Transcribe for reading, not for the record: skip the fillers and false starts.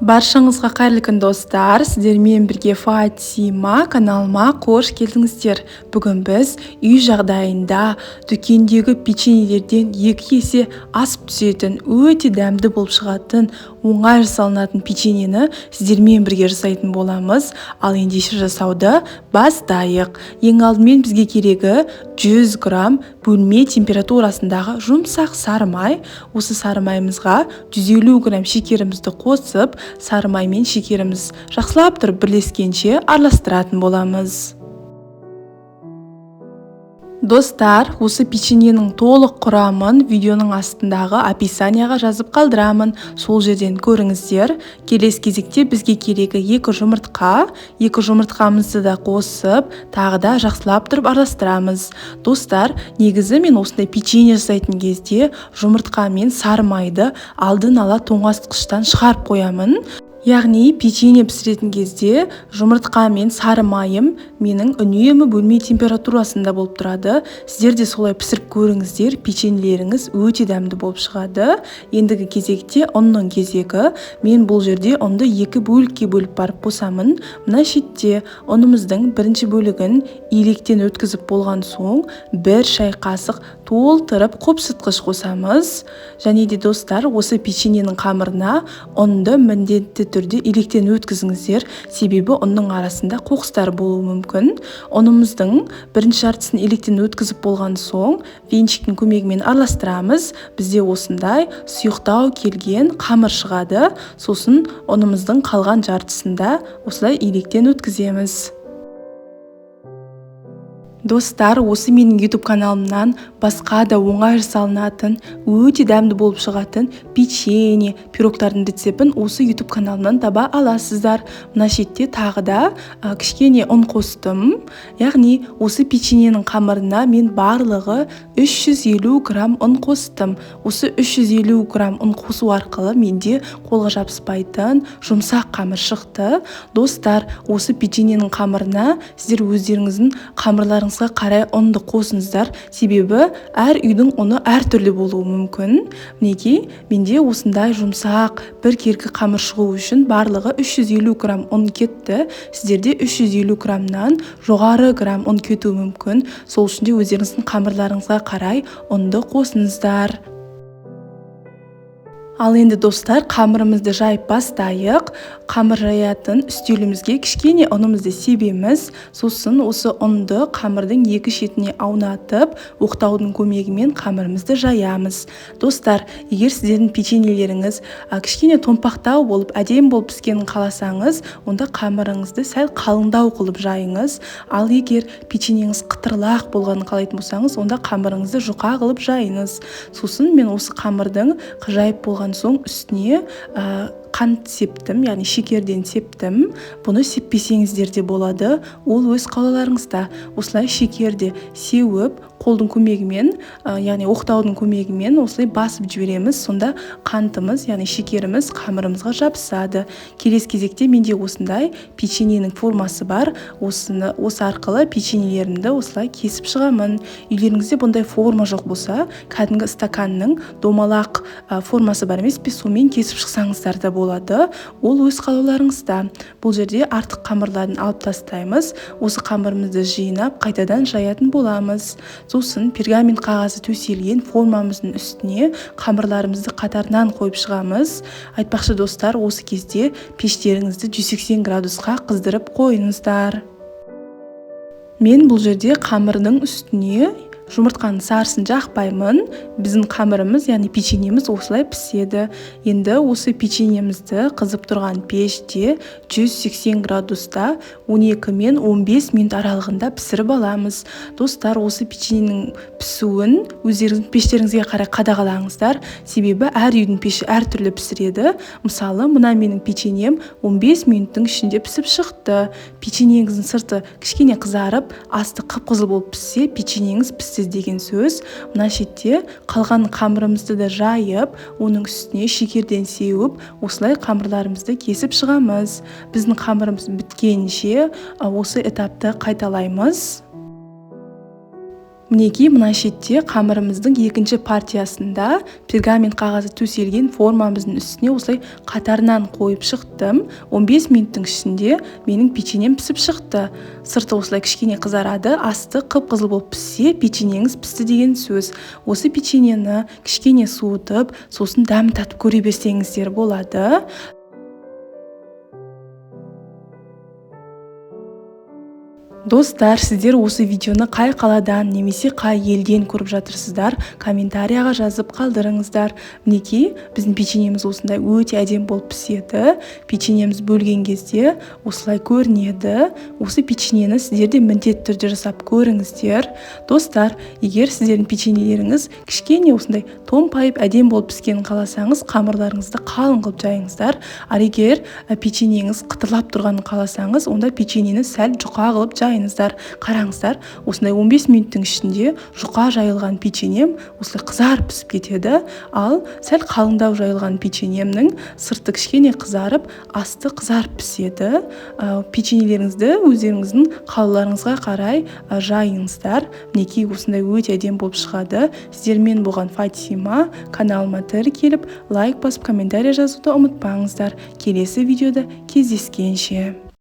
Баршаңызға қайырлы күн, достар! Сіздермен бірге Фатима. Каналыма қош келдіңіздер! Бүгін біз үй жағдайында дүкендегі печеньелерден 2 есе асып түсетін, өте дәмді болып шығатын, оңай жасалынатын печеньені сіздермен бірге жасайтын боламыз. Ал ендеше жасауды бастайық. Ең алдымен бізге керегі 100 грамм бөлме температурасындағы жұмсақ сары май. Осы сары майымызға 150 грамм шекерімізді қосып, сары май мен шекеріміз жақсылап тұрып бірлескенше араластыратын боламыз. Достар, осы печеньенің толық құрамын видеоның астындағы описанияға жазып қалдырамын, сол жерден көріңіздер. Келесі кезекте бізге керегі екі жұмыртқа. Екі жұмыртқамызды да қосып, тағы да жақсылап тұрып араластырамыз. Достар, негізі мен осындай печенье жасайтын кезде жұмыртқа мен сары майды алдын ала тоңазытқыштан шығарып қоямын. Яғни печенье пісіретін кезде жұмыртқа мен сары майым менің үнемі бөлме температурасында болып тұрады. Сіздер де солай пісіріп көріңіздер, печеньелеріңіз өте дәмді болып шығады. Ендігі кезекте ұнның кезегі. Мен бұл жерде ұнды екі бөлікке бөліп барып қосамын. Мына шетте ұнымыздың бірінші бөлігін електен өткізіп болған соң, 1 шай қасық толтырып қопсытқыш қосамыз. Және де, достар, осы печеньенің қамырына ұнды міндетті түрде електен өткізіңіздер, себебі ұнның арасында қоқыстар болуы мүмкін. Ұнымыздың бірінші жартысын електен өткізіп болған соң, венчиктің көмегімен араластырамыз. Бізде осындай сұйықтау келген қамыр шығады. Сосын ұнымыздың қалған жартысын да осылай електен өткіземіз. Достар, осы менің YouTube каналымнан басқа да оңай жасалынатын, өте дәмді болып шығатын печенье, пирогтардың рецептін осы YouTube каналымнан таба аласыздар. Мына шетте тағы да кішкене ұн қостым. Яғни осы печеньенің қамырына мен барлығы 350 грамм ұн қостым. Осы 350 грамм ұн қосу арқылы менде қолға жабыспайтын жұмсақ қамыр шықты. Достар, осы печеньенің қамырына сіздер өздеріңіздің қамырларыңызға қарай ұнды қосыңыздар, себебі әр үйдің ұны әртүрлі болуы мүмкін. Мінекей, менде осындай жұмсақ, біркелкі қамыр шығу үшін барлығы 350 грамм ұн кетті. Сіздерде 350 граммнан жоғары грамм ұн кетуі мүмкін. Сол үшін де өздеріңіздің қамырларыңызға қарай ұнды қосыңыздар. Ал енді, достар, қамырымызды жайып бастайық. Қамыр жаятын үстелімізге кішкене ұнымызды себеміз. Сосын осы ұнды қамырдың екі шетіне аунатып, оқтаудың көмегімен қамырымызды жаямыз. Достар, егер сіздердің печеньелеріңіз кішкене томпақтау болып, әдемі болып піскенін қаласаңыз, онда қамырыңызды сәл қалыңдау қылып жайыңыз. Ал егер печеньеңіз қытырлақ болғанын қалайтын болсаңыз, онда қамырыңызды жұқа қылып жайыңыз. Сосын мен осы қамырдың жайып болған соң үстіне қант септім, яғни шекерден септім. Бұны сеппесеңіздер де болады, ол өз қалауларыңызда. Осылай шекерді сеуіп, қолдың көмегімен, яғни оқтаудың көмегімен осылай басып жібереміз. Сонда қантымыз, яғни шекеріміз қамырымызға жабысады. Келесі кезекте менде осындай печеньенің формасы бар. Осыны, осы арқылы печеньелерімді осылай кесіп шығамын. Үйлеріңізде бұндай форма жоқ болса, кәдімгі стаканның домалақ формасы бар емес пе, сонымен кесіп шықсаңыздар да болады, ол өз қалауларыңызда. Бұл жерде артық қамырларын алып тастаймыз. Осы қамырымызды жинап, қайтадан жаятын боламыз. Сосын пергамент қағазы төселген формамыздың үстіне қамырларымызды қатарынан қойып шығамыз. Айтпақшы, достар, осы кезде пештеріңізді 180 градусқа қыздырып қойыңыздар. Мен бұл жерде қамырдың үстіне жұмыртқаның сарысын жақпаймын. Біздің қамырымыз, яғни печеньеміз осылай піседі. Енді осы печеньемізді қызып тұрған пеште 180 градуста 12 мен 15 минут аралығында пісіріп аламыз. Достар, осы печеньенің пісуін өздеріңіздің пештеріңізге қарай қадағалаңыздар, себебі әр үйдің пеші әртүрлі пісіреді. Мысалы, мына менің печеньем 15 минуттың ішінде пісіп шықты. Печеньеңіздің сырты кішкене қызарып, асты қып-қызыл болып піссе, печеньеңіз пісті деген сөз. Мына шетте қалған қамырымызды да жайып, оның үстіне шекерден сеуіп, осылай қамырларымызды кесіп шығамыз. Біздің қамырымыз біткенше осы этапты қайталаймыз. Мінекей, мына шетте қамырымыздың екінші партиясында пергамент қағазы төселген формамыздың үстіне осылай қатарынан қойып шықтым. 15 минуттың ішінде менің печеньем пісіп шықты. Сырты осылай кішкене қызарады, асты қып-қызыл болып піссе, печеньеңіз пісті деген сөз. Осы печеньені кішкене суытып, сосын дәмін татып көре берсеңіздер болады. Достар, сіздер осы видеоны қай қаладан немесе қай елден көріп жатырсыздар, комментарияға жазып қалдырыңыздар. Мінекей, біздің печеньеміз осындай өте әдемі болып піседі. Печеньеміз бөлген кезде осылай көрінеді. Осы печеньені сіздер де міндетті түрде жасап көріңіздер. Достар, егер сіздердің печеньелеріңіз кішкене осындай томпайып әдемі болып піскенін қаласаңыз, қамырларыңызды қалың қылып жайыңыздар. Ал егер печеньеңіз қытырлап тұрғанын қаласаңыз, онда печеньені сәл жұқа қылып жайыңыздар. Қараңыздар, осындай 15 минуттың ішінде жұқа жайылған печеньем осылай қызарып пісіп кетеді. Ал сәл қалыңдау жайылған печеньемнің сырты кішкене қызарып, асты қызарып піседі. Печеньелеріңізді өздеріңіздің қалауларыңызға қарай жайыңыздар. Мінекей, осындай өте әдемі болып шығады. Сіздермен болған Фатима. Каналыма тіркеліп, лайк басып, комментарий жазуды ұмытпаңыздар. Келесі видеода кездескенше.